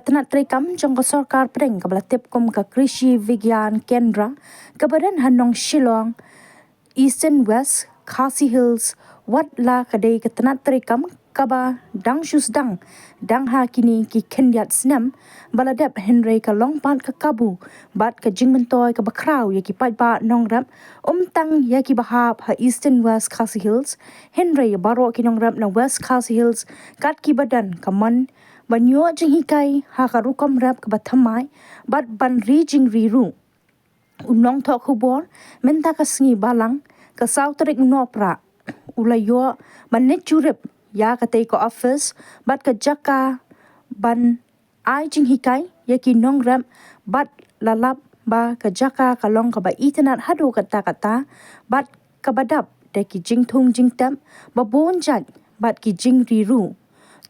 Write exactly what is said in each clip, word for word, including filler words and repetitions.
tnat treikam jong ka sorkar pdeng kaba la tip kum ka Krishi Vigyan Kendra, kaba don ha nong Shillong, Eastern West Khasi Hills, wat la ka dei ka tnat treikam kaba dang shu sdang, dang ha kine ki khyndiat snem ba la dep, hynrei ka long pat ka kabu bad ka jingmyntoi kaba khraw ïa ki paidbah nongrep, ym tang ïa kiba hap ha Eastern West Khasi Hills, hynrei ïa baroh ki nongrep na West Khasi Hills, kat kiba don ka mon ban ïoh jinghikai ha ka rukom rep kaba thymmai bad ban ri jingri ruh. U nongthoh khubor mynta ka sngi Balang, ka saw tarik u Nohprah, u la ïoh ban leit jurip ïa katei ka office bad ka jaka ban ai jinghikai ïa ki nongrep, bad la lap ba ka jaka ka long kaba itynnad haduh katta katta bad kaba dap da ki jingthung jingtep ba bun jait bad ki jingri ruh.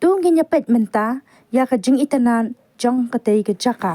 To ngin ïa peit mynta ïa ka jingitynnad jong katei ka jaka.